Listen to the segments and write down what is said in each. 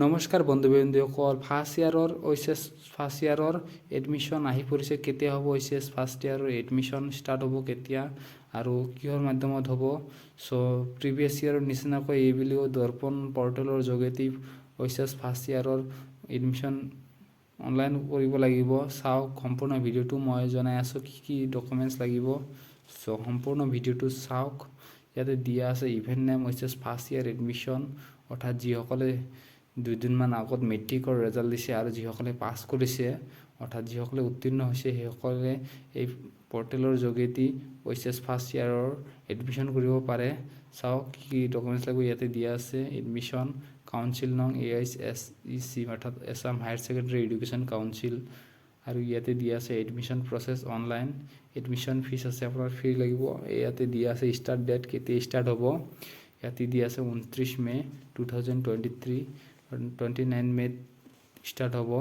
নমস্কাৰ বন্ধু বান্ধৱীসকল, ফাৰ্ষ্ট ইয়াৰৰ এইচ এছ ফাৰ্ষ্ট ইয়াৰৰ এডমিশ্যন আহি পৰিছে। কেতিয়া হ'ব এইচ এছ ফাৰ্ষ্ট ইয়াৰৰ এডমিশ্যন ষ্টাৰ্ট হ'ব কেতিয়া আৰু কিহৰ মাধ্যমত হ'ব? চ' প্ৰিভিয়াছ ইয়াৰৰ নিচিনাকৈ এইবুলিও দৰ্পণ পৰ্টেলৰ যোগেদি এইচ এছ ফাৰ্ষ্ট ইয়াৰৰ এডমিশ্যন অনলাইন কৰিব লাগিব। চাওক সম্পূৰ্ণ ভিডিঅ'টো, মই জনাই আছোঁ কি কি ডকুমেণ্টছ লাগিব। চ' সম্পূৰ্ণ ভিডিঅ'টো চাওক। ইয়াতে দিয়া আছে event name HS first year admission, অৰ্থাৎ যিসকলে দুদিনমান আগত মেট্ৰিকৰ ৰেজাল্ট দিছে আৰু যিসকলে পাছ কৰিছে, অৰ্থাৎ যিসকলে উত্তীৰ্ণ হৈছে, সেইসকলে এই পৰ্টেলৰ যোগেদি এইচ এছ ফাৰ্ষ্ট ইয়াৰৰ এডমিশ্যন কৰিব পাৰে। চাওক কি কি ডকুমেণ্টছ লাগিব, ইয়াতে দিয়া আছে। এডমিশ্যন কাউন্সিল নং এআইএছইচি, অৰ্থাৎ Assam Higher Secondary Education Council। আৰু ইয়াতে দিয়া আছে admission process online, admission fees আছে, আপোনাৰ ফি লাগিব। ইয়াতে দিয়া আছে ষ্টাৰ্ট ডেট, কেতিয়া ষ্টাৰ্ট হ'ব। ইয়াতে দিয়া আছে 29 মে' 2023, 29 মে'ত ষ্টাৰ্ট হ'ব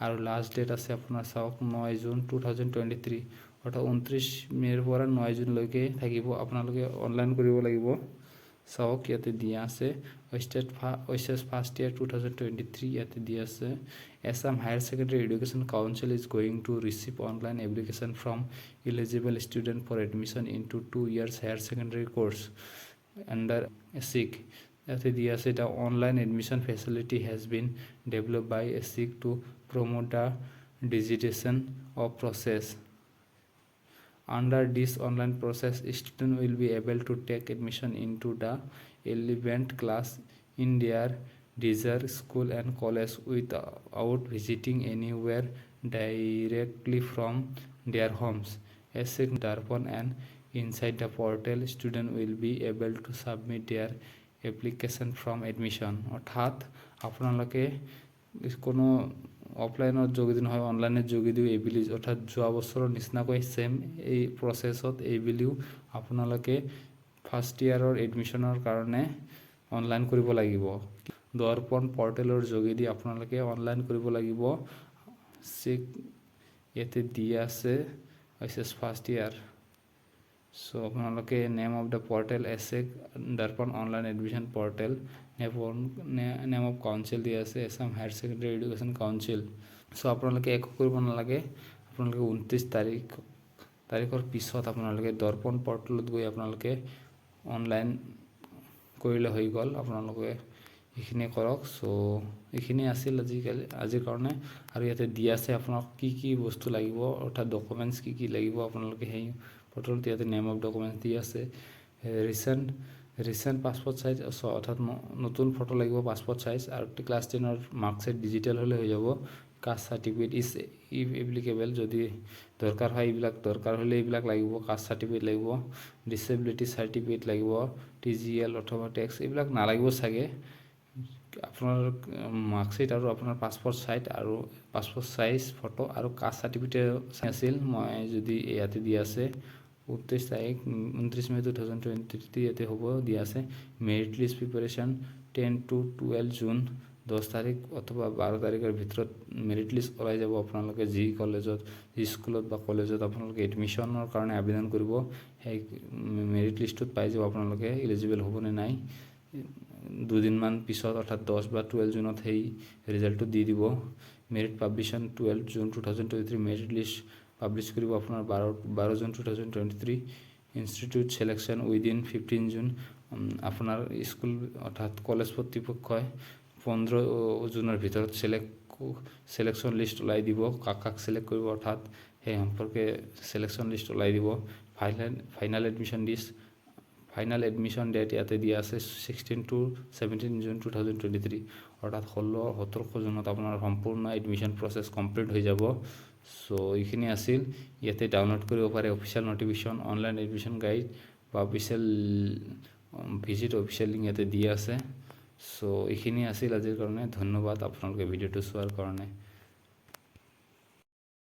আৰু লাষ্ট ডেট আছে আপোনাৰ চাওক 9 জুন 2023, অৰ্থাৎ 29 মে'ৰ পৰা 9 জুনলৈকে থাকিব। আপোনালোকে অনলাইন কৰিব লাগিব। চাওক ইয়াতে দিয়া আছে ষ্টেট HS first year 2023। ইয়াতে দিয়া আছে, Assam Higher Secondary Education Council is going to receive online application from eligible student for admission into 2 years higher secondary course under AHSEC। ইয়াতে দিয়া আছে, the online admission facility has been develop by AHSEC to promote the digitization of process. Under this online process, student will be able to take admission into the relevant class in their desired school and college without visiting anywhere, directly from their homes. AHSEC Darpan and inside the portal, student will be able to submit their application from admission। অৰ্থাৎ আপোনালোকে কোনো অফলাইনৰ যোগেদি নহয়, অনলাইনৰ যোগেদিও এইবুলি, অৰ্থাৎ যোৱা বছৰৰ নিচিনাকৈ ছেম এই প্ৰচেছত এইবুলিও আপোনালোকে ফাৰ্ষ্ট ইয়াৰৰ এডমিশ্যনৰ কাৰণে অনলাইন কৰিব লাগিব। দৰ্পণ পৰ্টেলৰ যোগেদি আপোনালোকে অনলাইন কৰিব লাগিব। চেক ইয়াতে দিয়া আছে এইচ এছ ফাৰ্ষ্ট ইয়াৰ। চ' আপোনালোকে name of the portal AHSEC Darpan online admission portal, name of council দিয়া আছে Assam Higher Secondary Education Council। So আপোনালোকে একো কৰিব নালাগে। আপোনালোকে 29 তাৰিখৰ পিছত আপোনালোকে দৰ্পণ পৰ্টেলত গৈ আপোনালোকে অনলাইন কৰিলে হৈ গ'ল। আপোনালোকে এইখিনি কৰক। চ' এইখিনি আছিল আজিৰ কাৰণে। আৰু ইয়াতে দিয়া আছে আপোনাক কি কি বস্তু লাগিব, অৰ্থাৎ ডকুমেণ্টছ কি কি লাগিব। আপোনালোকে সেই পৰ্টেলত ইয়াতে নেম অফ ডকুমেণ্টছ দি আছে, ৰিচেণ্ট পাছপৰ্ট চাইজ, অৰ্থাৎ নতুন ফটো লাগিব পাছপৰ্ট চাইজ আৰু ক্লাছ 10ৰ মাৰ্কশ্বিট ডিজিটেল হ'লে হৈ যাব। Caste certificate is if applicable, যদি দৰকাৰ হয়, এইবিলাক দৰকাৰ হ'লে এইবিলাক লাগিব। কাষ্ট চাৰ্টিফিকেট লাগিব, ডিচেবিলিটি চাৰ্টিফিকেট লাগিব, টিজিএল অথবা টেক্স এইবিলাক নালাগিব চাগে। আপোনাৰ মাৰ্কশ্বিট আৰু আপোনাৰ পাছপৰ্ট চাইজ আৰু পাছপৰ্ট চাইজ ফটো আৰু কাষ্ট চাৰ্টিফিকেট আছিল। মই যদি ইয়াতে দিয়া আছে 29 তাৰিখ, 29 মে' 2023 ইয়াতে হ'ব দিয়া আছে। Merit list preparation 10 to 12 June, 10 তাৰিখ অথবা 12 তাৰিখৰ ভিতৰত মেৰিট লিষ্ট ওলাই যাব। আপোনালোকে যি কলেজত, যি স্কুলত বা কলেজত আপোনালোকে এডমিশ্যনৰ কাৰণে আবেদন কৰিব, সেই মেৰিট লিষ্টটোত পাই যাব আপোনালোকে ইলিজিবল হ'বনে নাই। দুদিনমান পিছত, অৰ্থাৎ 10 বা 12 জুনত সেই ৰিজাল্টটো দি দিব। Merit publication 12 June 2023, merit list publish কৰিব আপোনাৰ 12 June 2023। Institute selection within 15 June। আপোনাৰ স্কুল অৰ্থাৎ কলেজ কৰ্তৃপক্ষই 15 জুনৰ ভিতৰত চিলেকশ্যন লিষ্ট ওলাই দিব। কাক কাক চিলেক্ট কৰিব, অৰ্থাৎ সেই সম্পৰ্কে চিলেকশ্যন লিষ্ট ওলাই দিব। Final admission list, final admission date ইয়াতে দিয়া আছে 16 to 17 June 2023, অৰ্থাৎ 16 17 জুনত আপোনাৰ সম্পূৰ্ণ এডমিশ্যন প্ৰচেছ কমপ্লিট হৈ যাব। চ' এইখিনি আছিল। ইয়াতে ডাউনলোড কৰিব পাৰে official notification, online admission guide বা অফিচিয়েল ভিজিট অফিচিয়েল লিংক ইয়াতে দিয়া আছে। চ' এইখিনি আছিল আজিৰ কাৰণে। ধন্যবাদ আপোনালোকে ভিডিঅ'টো চোৱাৰ কাৰণে।